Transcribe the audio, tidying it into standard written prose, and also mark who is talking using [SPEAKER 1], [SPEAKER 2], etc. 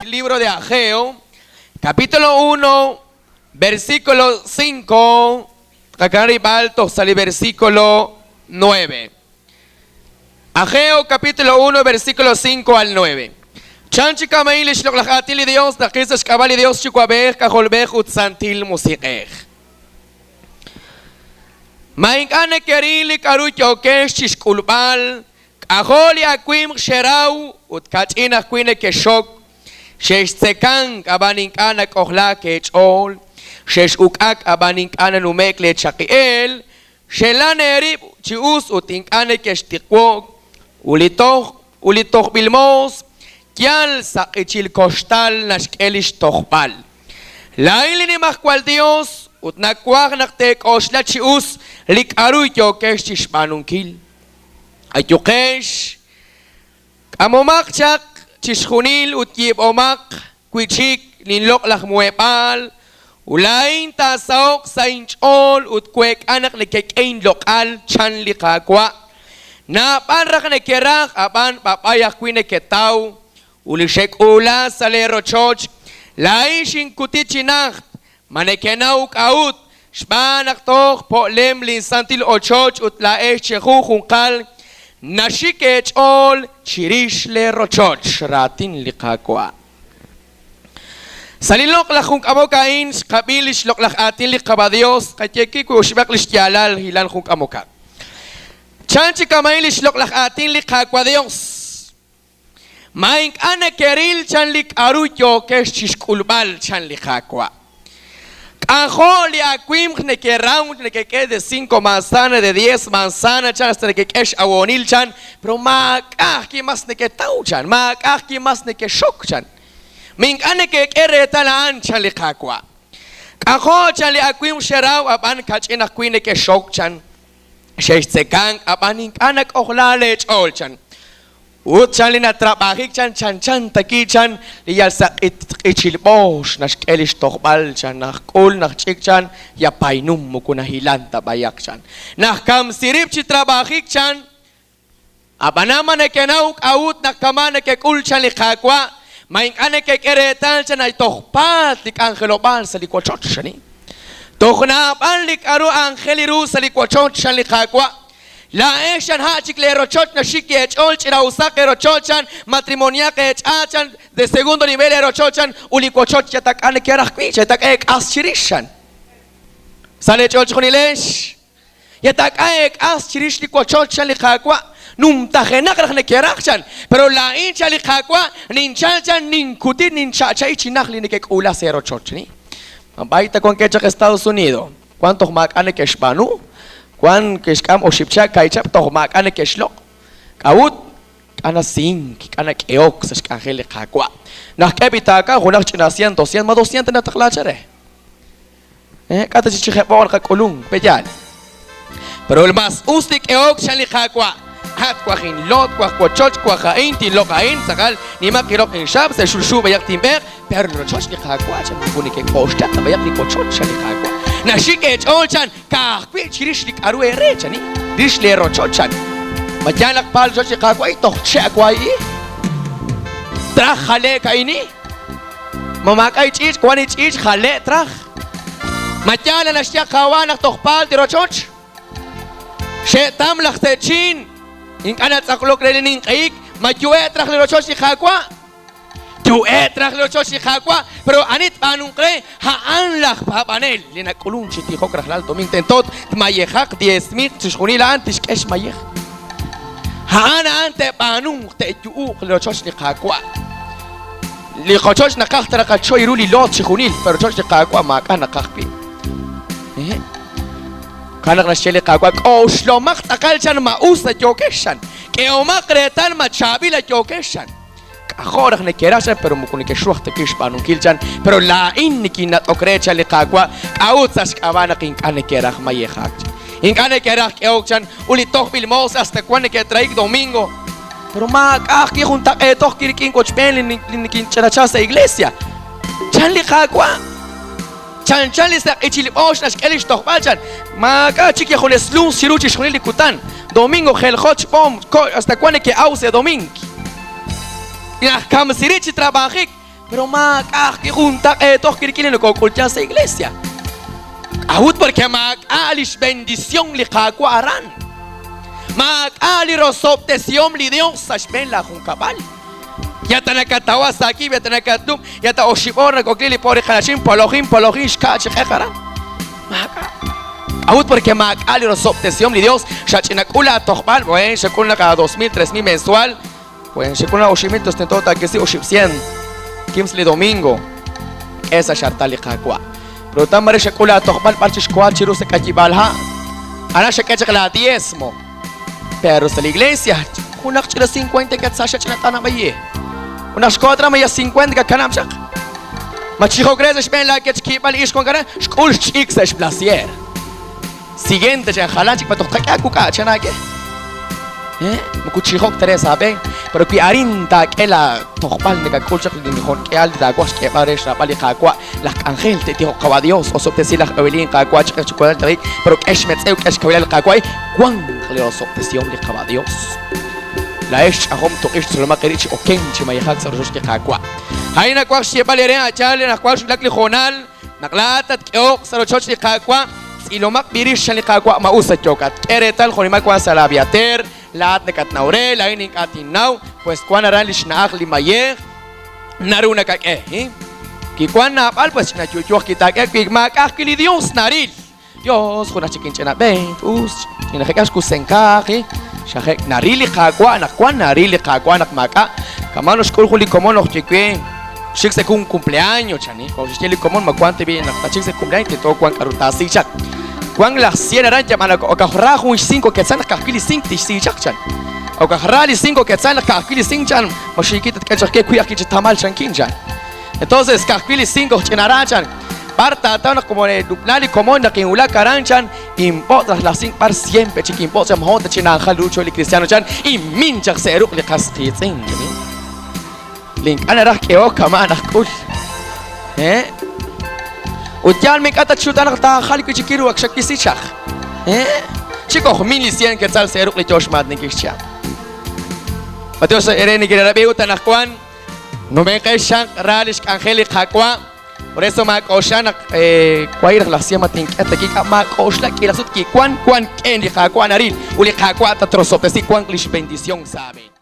[SPEAKER 1] Libro de Ageo, capítulo 1, versículo 5, tqakanab' toj sa' li versículo 9. Ageo, capítulo 1, versículo 5 al 9. Chan chi kama'in li xloq'laj aatin li Dios, naqil sa' xk'ab'a' li Dios Yuwa'b'ej, K'ajolb'ej ut Santil Musiq'ej. Ma ink'a' nekeril li k'a'ru yookex chixk'ulb'al K'ajo' li awimq xeraw ut kach'in ajwi' nekexxok, xextzekank ab'an ink'a' nak'ojlaak eech'ool, xex'uk'ak ab'an ink'a' nanume'k leechaqi'eel, xelan eerib' chi us ut ink'a' nekextiqwo'k, ut li toj ut li tojb'il moos yal saq'ichil koxtal naxk'e li xtojb'al. Laa'in li Nimajwal Yos ut nawaj naq teek'oxla chi us li k'aru yookex chi xb'aanunkil. Ayuqex, k'amomaq chaq chixjunil ut yiib'omaq wi' chik linloq'laj muheb'aal, ut laa'in taasaho'q sa' inch'ool ut week'a naq nekek'e inloq'al, chan li Qaawa'. Naab'al raj nekeraj, ab'an b'ab'ay ajwi' neketaw, ut li xek'uula sa' leerochoch, laa'in xinkuti chi najt. Ma nekenaw k'a'ut? Xb'aan naq toj po'lem linsantil ochoch ut laa'ex chejunjunqal naxik eech'ool chirix leerochoch, raatin li Qaawa'. Sa' li loq'laj junk'amok a'in xqab'i li xloq'laj aatin li Qaba Dios, qaye ki wi' oxib'aq li xyaalal hilan junk'amokaq. Chan chi kama'in li xloq'laj aatin li Qaawa' Dios. Ma ink'a' nekeril chan li k'aru yookex chi xk'ulb'al, chan li Qaawa'. K'ajo' li awimq nekeraw, nekek'e de cinco manzana, de diez manzana, chan, hasta nekek'e x'awoonil, chan, pero maak'a' ajwi' mas neketaw, chan, maak'a' ajwi' mas nekexok, chan. Ma ink'a' nekek'e reetal a'an, chan li Qaawa'. K'ajo' chan li awimq xeraw, ab'an kach'in ajwi' nekexok, chan. Xextzekank, ab'an ink'a' nak'ojla leech'ool, chan. Ut chan li natrab'ajik chan chanchan ta ki chan li yal sa' q'ichil b'oox naxk'e li xtojb'al chan naj k'ul naj ch'ik chan ya paynum moko nahilan ta b'ayaq chan naj kamsi rib' chi trab'ajik chan ab'anan ma nekenaw k'a'ut naq kama' nekek'ul chan li Qaawa' ma ink'a' nekek'e reetal chan ay toj paat li k'anjelob'aal sa' li wochoch chani toj naab'al li k'a'ru anjel ru sa' li wochoch chan li Qaawa' Laa'ex chan ha' chik leerochoch naxik eech'ool ch'ina'usaq eerochoch chan matrimoniaq eech'aat chan de segundo nivel eerochoch chan ut li wochoch yatak'a nekeraj wi' chetak'a eek'as chirix chan sa' leech'ool chejunilex yatak'a eek'as chirix li wochoch chan li Qaawa' numtajenaq raj nekeraj chan pero laa'in chan li Qaawa' ninchal chan ninkuti nincha'cha'i chi najt li nekek'uula sa' eerochoch ni ma b'ay ta wankeb' chaq Estados Unidos Wan toj maak'a' neke'xb'aanu, wan ke'xk'am oxib' chihab', kaahib' chihab' toj maak'a' neke'xloq'. K'a'ut? K'a' nasink, k'a' nak'ehok sa' xk'anjel li Qaawa'. Naq k'e b'itaaka junaq ch'ina sient, dosient, ma dosient nataqla chare? Eh, k'a' ta chi chijeb'o'q naqak'ulunk, pe'yaal? Pero el mas us li k'ehok chan li Qaawa'. At waj inlot, waj wochoch, waj a'in, tinloq' a'in, tz'aqal nimaq iloq inxab', sa' xulxu b'ayaq tinb'eeq, pero li rochoch li Qaawa' chan moko neke'k'oxlak ta b'ayaq li wochoch chan li Qaawa'. Naxik eech'ool chan ka'ajwi' chirix li k'aru eere chan, rix lee rochoch chan. Ma yaal naq paal rochoch li Qaawa' toj che' awaa'i? Traj jale'k a'ini? Ma maak'a' ich'iich'? Wan ich'iich' jale' traj. Ma yaal naxye Qaawa' naq toj paal li rochoch? Xe'tam laj Techin, ink'a' natz'aqlok re li ninq'ehik, ma yu'e' traj li rochoch li Qaawa'? Yu'e' traj li rochoch li Qaawa', pero ani tb'aanunq re? A'an laj paab'anel li nak'ulunk chi tijok rajlal domingo. Tento tmayejaq, diezmiq, chixjunil a'an tixk'e xmayej. A'an a'an te'b'aanunq, te'yu'uq li rochoch li Qaawa'. Li qochoch naqaj ta naqachoy ru li loot chixjunil, pero rochoch li Qaawa' maak'a' naqaj wi'. Jo'kan naq naxye li Qaawa', K'oxlomaq tz'aqal chan ma us la yookex chan. K'ehomaq reetal ma chaab'il la yookex chan. K'ajo' raj nekeraj chan, pero moko nekexru aj ta wi' xb'aanunkil chan. Pero laa'in nikinnat'ok re chan li Qaawa', k'a'ut sa' xk'ab'a' naq ink'a' nekeraj mayejak chan. Ink'a' nekeraj k'ehok chan, ut li tojb'il moos hasta wan neke'traik domingo. Pero maak'a' ajwi' juntaq'eetoj kirik'in wochb'een li nikinch'anachal sa' iglesia. Chan li Qaawa'. Chanchan li saq'ichil b'oox naxk'e li xtojb'al chan. Maak'a' chik yajunes luz chiru chixjunil li kutan. Domingo jeljoch b'om hasta wan neke'aw sa' domink. Naj kamsi rib' chi trab'ajik. Pero maak'a' ajwi' juntaq'eeto ajwi' rik'in li nokok'ul yal sa' iglesia. K'a'ut? Porque maak'a' lix bendición li Qaawa' aran. Maak'a' li rosob'tesihom li Dios sa' xb'een laa junkab'al. Ya ta nakatawa sa' aakib', ya ta nakatnub', ya ta oxib' oor nakokli li po ri qana'chin, polojin, polojin xka' chi q'eq aran. Maak'a'. K'a'ut? Porque maak'a' li rosob'tesihom li Dios. Xach'inak'ul aatojb'al, bueno, xak'ul naq a 2,000, 3,000 mensual. Bueno, xak'ul naq oxib' mil, tos tento taakisi oxib' cien. Kims li domingo. K'e sa' xartal li Qaawa'. Pero tan mare xak'ul aatojb'al b'ar chixkohal chiru sa' k'ayib'aal ha'. Aran xak'e chaq laa diezmo. Pero sa' li iglesia, junaq ch'ina 50 quetzal xach'ina t'anab'ayi. Junaq xkoho tra maya 50 kakanab' chaq. Ma chijok re sa' xb'een laa kech kiib'al ix wank aran, xk'ul xch'ik sa' xblasier. Siguiente chan jalan chik ma toj tqak'e aakuk'a' chan aak'e. Eh, moko chijok ta re sa' aab'een, pero wi arin taak'e la tojb'al nakak'ul chaq li jon k'ihal li taawaj xk'eeb'al re xraab'al li Qaawa', laj k'anjel te'tijoq Qawa' Dios, osob'tesi laj Evelyn Qaawa' chi q'eq chi kutan taqik, pero k'e xmetz'ew k'e xkawilal li Qaawa' wanq li rosob'tesihom li Qawa' Dios. Laa'ex ch'ajom tuq'ix tzolomaq eerib' chi okenk chi mayejak sa' rochoch li Qaawa'. A'in nawaj xyeeb'al eere a' yaal anaqwan xwulak li hoonal Naq laa'at tatk'ehoq sa' rochoch li Qaawa', tz'ilomaq b'i rix chan li Qaawa' ma us yookat. K'e reetal jo'nimal wank sa' laabiateer, laa'at nakatnaw re, laa'in ink'a' tinnaw, pues wank aran li xna'aj li mayej naru nakak'e. Kiwank naab'al, pues ch'ina yu'yu ajwi' taak'e, wi maak'a' ajwi' li Yos naril. Yos, jun aj chik inch'ina b'eent, us, ch'ina xkusenkaq, xajek' naril li Qaawa' naq wan, naril li Qaawa' naq maak'a'. Kama' noxk'ul jun li komon oj ye we, xik sa' jun cumpleaños chan, jo' xye li komon ma wank tab'i' naq tachik sa' cumpleaños tento wank k'aru taasi chaq. Wank laj cien aran yab'an okaj ra jun xcinco quetzal naq ka'ajwi' li cinc tixsi chaq chan. Okaj ra li cinco quetzal naq ka'ajwi' li cinc chan, ma xiikil tatk'e chaq ke wi' ajwi' chi tamal chankin chan. Entonces, ka'ajwi' li cinco ch'ina ra chan. B'ar taataw naq como lub'la li komon naq inwulak aran chan, inb'o't raj laj cinc b'ar siempre chik inb'o't chan mojon ta chinanjal ru cho li cristiano chan, inmin chaq sa' ruq' li qas qiitz'in. Li ink'a' naraj k'ehok kama' naj k'ul. Eh? Ut yaal mi ink'a' tatxuta naq taajal wi' chik ru ak xawisi chaq. Eh? Chik ojmin li cien quetzal sa' ruq' li yoo xmaatninkil xchihab'. Matiox ere nikinarab'i ut anaqwan Numenqex xaq ra lix k'anjel li Qaawa'. Por eso maak'oxla naq wahi' raj laj Siem tink'e ta kik'a maak'oxla k'iila sut kiwan wan k'en li Qaawa' naril ut li Qaawa' tatrosob'tesi wanq lix bendición sa' aab'een.